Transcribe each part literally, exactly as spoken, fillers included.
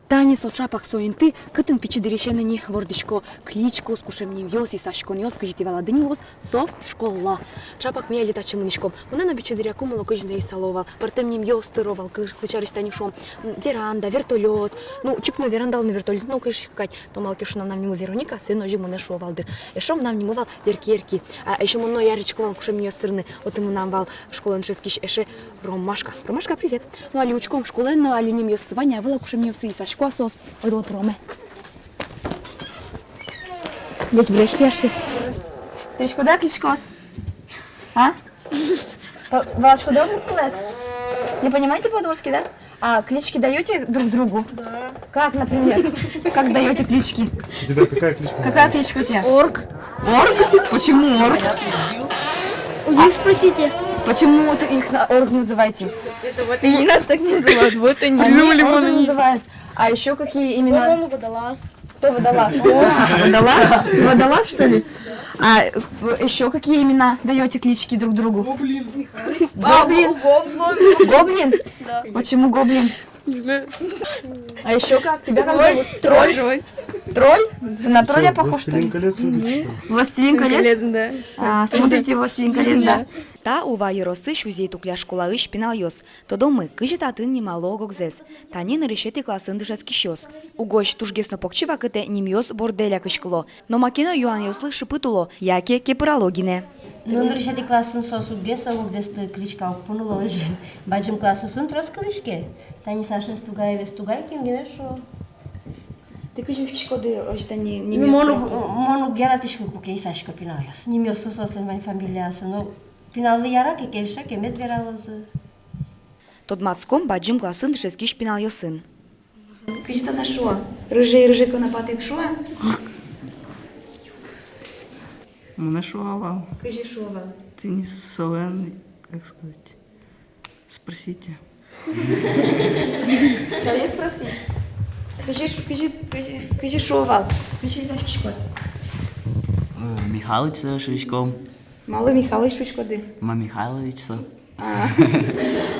Тани со чапак со инты, кытын пичи дырысен ини вордӥсько кличкаос, кушем нимъёс, исаськонъёс, кызьы тӥ валады ни луоз, со школа. Чапак ми али татчы мынӥськом. Монэ но пичи дыръя кумыло кызьы но исало вал. Пӧртэм нимъёс тыро вал, кы-, кылсярысь, тани шуом, м, веранда, вертолёт. Ну, чик но верандалы но вертолёт но уг ишкы кадь. Но малы ке шуоно, мынам нимы Вероника, соин озьы монэ шуо вал дыр. Эшшо мынам нимы вал Верки-Эрки. А эшшо мон но яритӥсько вал кушем нимъёс тырыны. Отын мынам вал школаын дышетскись эше Ромашка. Ромашка, привет. Ну, али учком, школаын но али нимъёссы вань-а, ӧвӧл-а кушем нимъёссы, исасько-а соос, ойдолэ пыроме. Ӟечбуресь, пияшъёс. Тӥ учкоды-а кличкаос? А? По-, валаськоды удмурт кылэз? Не понимаете по-удмуртски, да? А клички даёте друг другу? Да. Как, например? Как даёте клички? У тебя какая кличка? Какая кличка у тебя? Орк. Орк? Почему орк? У них спросите. Почему вот их на-, орк называете? Это вот они нас так называют, вот они. Они придумали, вон орк они называют. А ещё какие имена? По-моему, водолаз. Кто водолаз? Водолаз? Водолаз, что ли? А, э, ещё какие имена даёте клички друг другу? Гоблин. Гоблин? Гоблин. Гоблин? Да. Почему гоблин? Не знаю. А ещё как? Тебя как зовут? Тролль? Тролль. Тролль? Ты на тролля похож, что ли? Властелин колец, что ли? Властелин колец? Колец, да. А, смотрите «Властелин колец», да? Та Ува ёросысь Узей-Тукля школаысь пиналъёс. Тодомы, кызьы татын нимало ог-огзэс. Тани нырысетӥ классын дышетскисьёс. Угось тужгес но покчи вакытэ нимъёс бордэ лякиськыло. Но маке но юанъёслы шыпыт уло, яке кепырало гинэ. Ну, нырысетӥ классын соос уггес ог-огзэсты кличка уг пуны луо озьы. Бадӟым классъёсын трос кылӥське. Тани Сашаез Тугаевез Тугай, кин гинэ шуо. Тӥ кызьы учкиськоды озьы тани нимъёс? Ну, мон уг, мон уг яратӥськы, куке исасько пиналъёс. Нимъёссы соослэн вань, фамилиясы. Но пиналлы яра ке, кельше ке, мед вералозы. Тодматском бадӟым классын дышетскись пиналъёсын. Кызьы тонэ шуо? Рыжий, рыжий конопатый шуо? Монэ шуо вал. Кызьы шуо вал? Тӥни солэн, как сказать, спросите. Каллен спросить. Кызьы ш-, кызьы, кызьы, кызьы шуо вал? Кызьы исаськиськод? Э, Михалыч со шуиськом. Малы Михалыч шуиськоды? Ма Михайлович со. А.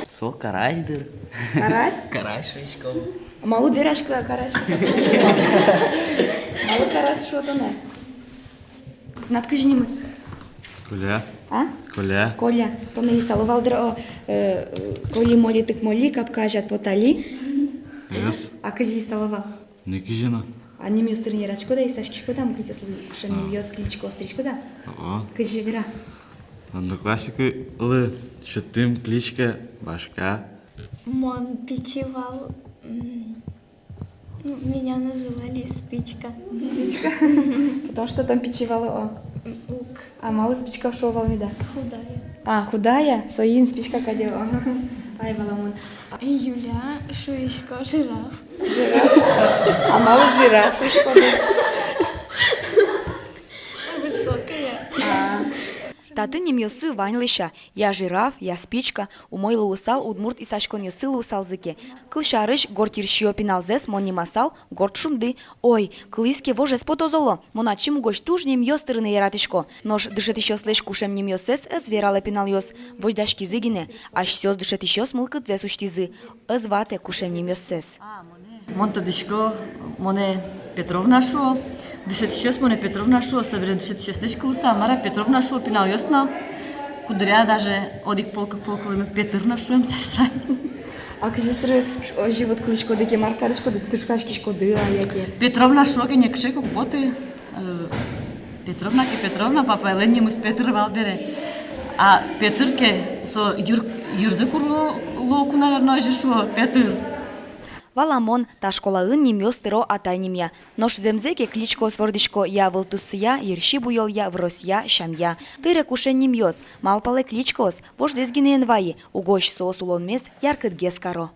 Со карась дыр. Карась? Карась шуиськом. Малы вераськод карась шуса тонэ шуо? Малы карась шуо тонэ? Тынад кызьы нимыд? Коля. А? Коля. Коля. Тонэ исало вал дыр, о, э, э, Коли-моли, тык-моли, капка азяд потали. Эс. А кызьы исало вал? Нокызьы но. А нимъёс тырыны яратӥськод-а, исаськиськод-а, мукетъёслы кушем нимъёс, кличкаос тырӥськод-а? О. Кызьы, вера. Одноклассникъёслы сётӥм кличка Башка. Мон пичи вал, м, ну, меня называли Спичка. Спичка. Потому что тон пичи вал, о. М, уг. А малы Спичка шуо вал меда? Худая. А, худая? Соин Спичка кадь, о. Ай, валамон. Юля, шуисько, жираф. Жираф? А малы жираф шуиськоды? Высокая. А. Татын нимъёссы вань, лэся: я жираф, я Спичка. Умой луысал, удмурт исаськонъёссы луысалзы ке. Кылсярысь, гурт йырсиё пиналзэс мон нимасал Горд шунды. Ой, кылӥз ке, вожез потоз, оло. Мон ачим угось туж нимъёс тырыны яратӥсько. Нош дышетӥсьёслэсь кушем нимъёссэс ӧз вералэ пиналъёс. Возьдаськизы гинэ. Асьсэос дышетӥсьёс мылкыдзэс усьтӥзы. Ӧз ватэ кушем нимъёссэс. Мон тодӥсько, монэ Петровна шуо. Дышетӥсьёс монэ Петровна шуо, собере дышетӥсьёслэсь кылыса, мар-а, Петровна шуо пиналъёс но. Куддыръя даже одӥг пол, кык пол кылэме Петыр но шуэмзэс вань. А кызьы сыре ш-, озьы вот кылӥськоды ке, мар кариськоды, тышкаськиськоды-а, яке? Петровна шуо ке, нокыӵе ке уг поты. Э, Петровна ке Петровна, папайлэн нимыз Петыр вал бере. А Петыр ке со йыр-, йырзы кур лу-, луыку, наверно, озьы шуо, Петыр. Валамон, та школаын нимъёс тыро атай нимъя. Нош зэмзэ ке, кличкаос вордӥсько я вылтуссыя, йырси буёлъя, вросъя, сямъя. Тыре кушем нимъёс, малпалэ кличкаос, вождэс гинэ эн вайы, угось соос улонмес яркытгес каро.